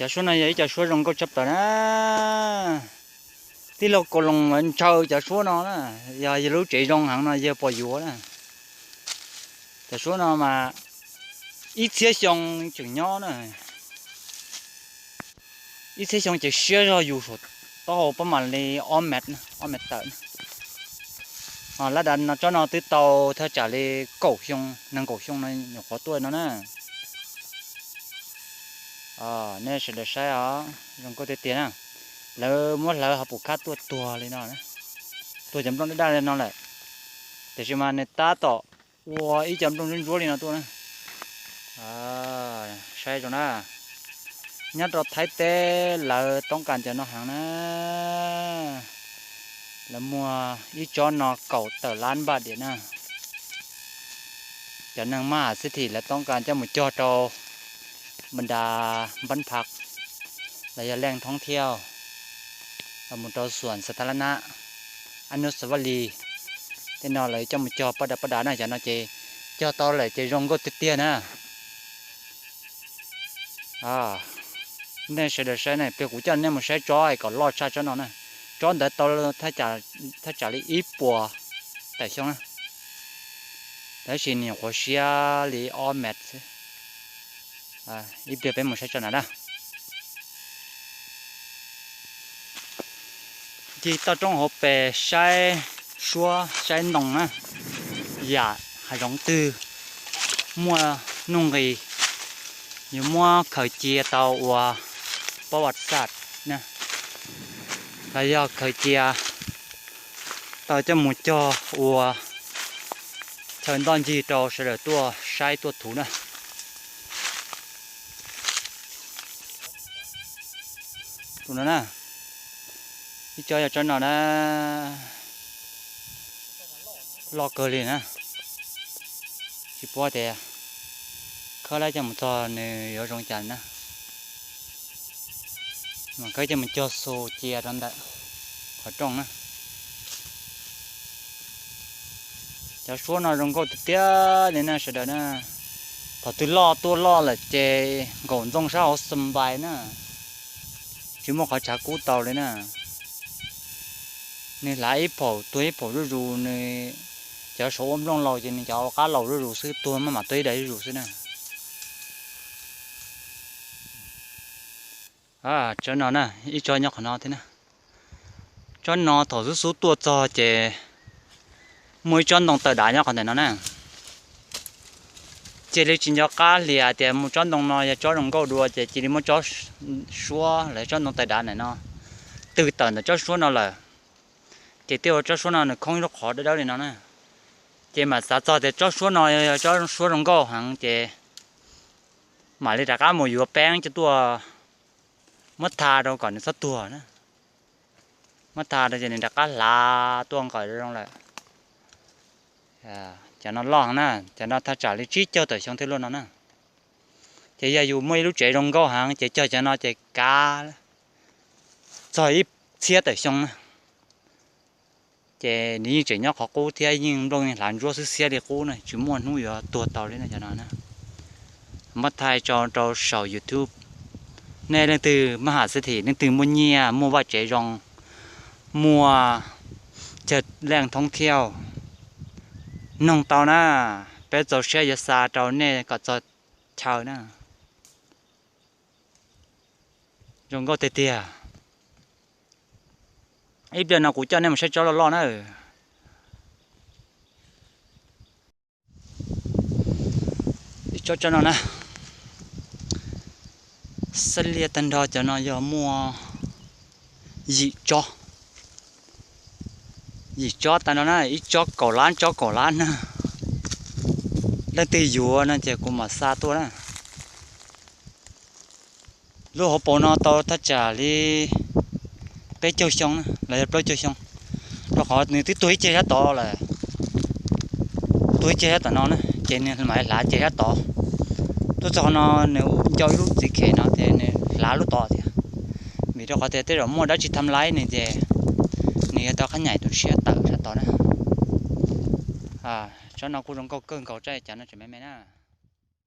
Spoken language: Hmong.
Cov suab no yog ib co suab zoo nkauj tshaj plaws na. Tij laug Kaus Loos lawv ntshaw cov suab no na, yog yawg lub tsev zoo heev no yawg puas yuav na. Cov suab no mas ib txhiab xyoo tseem nyob na. Ib txhiab xyoo ces siab zog yus saum taub hau pob mam li ob mev, ob mev tawm na. Lab dav no tsob no twb tau thaj tsam li kaum xyoo, nees nkaum xyoo no nyuam qhuav tuaj no na. Nej sawv daws saib os, zoo nkauj tiag tiag na. Lawv muab hlawv hauv pum khab tuaj tuag li no, tuag cov nplooj daj daj li no lawm. Tiam sis mas nws tab tom ua ib co nplooj ntsuab ntsuab li no tuaj na. Saib zoo na, nyob rau Thaib teb lawv toob kas cov no heev na. Lawv muag ib tsob no kaum tawm lab npaj diam na. Cov neeg maj has xib thim lawv toob kas coj mus cog rau npab npab phav los yog leej thoob thiab, los mus rau xuam xa tha lab nab, ab nub xa vaj lis, tej no lawv coj mus cog paj dav paj dav na. Cov no ces cog tau lawm ces zoo nkauj tiag tiag na. Nej sawv daws saib na, pliag kuv coj nej mus saib tsob kom loj tshaj tsob no na. Tsob ntawd tau thaj tsam li ib puas tawm xyoo na, tab sis nws nyuam qhuav siab li ob mev xwb. Ib pliag peb mus saib tsob na na. Ncig toj roob hauv pes saib suab saib ntoo na, yam hav zoov twg muaj nuj nqis, yuav muab khaws cia tau ua pab vaj xaj na, los yog khaws cia tau coj mus cog ua chaw ntoj ncig rau sawv daws tuaj saib tuaj thuv na. Tus no na, ib tsob yog tsob no na, loj kawg li na, tsis paub tias khawb lab coj mus txog nws yuav zoo cas na. Mas khawb coj mus cog xu cia rau ntawm qhov rooj na. Cov suab no zoo nkauj tiag tiag li na sawv daws na. Thaum twg loj tuaj loj lawm ces nkaum ntxoo sab hauv xa npais na, tsis muaj qhov tshav kub tau li na. Nws hlav ib phaum tuag ib phaum zuj zus, nws cov saum ua nplooj laus ces nws cov qab laus zuj zus xwb, tuag maj mam tuag ib daim zuj zus xwb na. Tsob no na, ib tsob nyob qhov no thiab na. Tsob no thaum xub xub tuaj txog ces muaj ib tsob ntoo tawm dav nyob qhov ntawm no na. Cia li tsis nco qab hlias tias mus tsob ntoo no yog tsob zoo nkauj dua ces cia li muab tsob suab los tsob ntoo tawm dav ntawm no twg tawm ntawm tsob suab no lawm, ces thiaj ua tsob suab no nws khoob ib lub qhov dawb dawb li no na. Ces mam xav txog tias tsob suab no yog tsob suab zoo nkauj heev ces mam li rov qab mus yuav peeb coj tuaj muab tha rau kom nws txhob tuag na. Muab tha rau ces nws rov qab hlav tuaj nqawm zoo lawm. Cov no loj heev na, cov no thaj tsam li tsib caug tawm xyoo thiaj luaj no na. Ces yog yus muaj ib lub tsev zoo nkauj heev ces cog cov no ces kav txog ib txhiab tawm xyoo na. Ces nws yeej tseem nyob qhov qub thiab yeej nplooj yeej hlav ntsuab xwb, xiab li qub na, tsis muaj hnub yuav tuag tau li na cov no na. Muab thaij tso rau saum YouTube. Nej leej twg maj ham xib thim, leej twg muaj nyiaj, muaj vaj tsev zoo, muaj chaw leej thoob thiab, noog tau na, peb txaus siab yuav xa rau nej kom txog chaw na. Zoo nkauj tiag tiag. Ib pliag no kuv coj nej mus saib tsob loj loj na. Ib tsob tsob no na, xab liaj tag nrho cov no yog muaj yim tsob, yim tsob tag nrho na, ib tsob kaum lab, tsob kaum lab na. Leej twg yuav no ces kuv mam xa tuaj na. Lub hauv paus no tau thaj tsam li peb caug xyoo na los yog plaub caug xyoo, rau qhov nws twb tuag ib ceg sab tod lawm, tuag ib ceg sab tom no na, ces nws mam li hlav ceg sab tod. Tuaj txog qhov no nws nco ib lub txiv khem no ces nws hlav lub tod thiab, vim rau qhov tias tej zaum muaj dab tsi tham laib nws ces nws yuav tau qhab nyaim tus siab tawm sab tod na. Tsob no kuj zoo nkauj kawg nkaus, tsob cav no tseem me me na.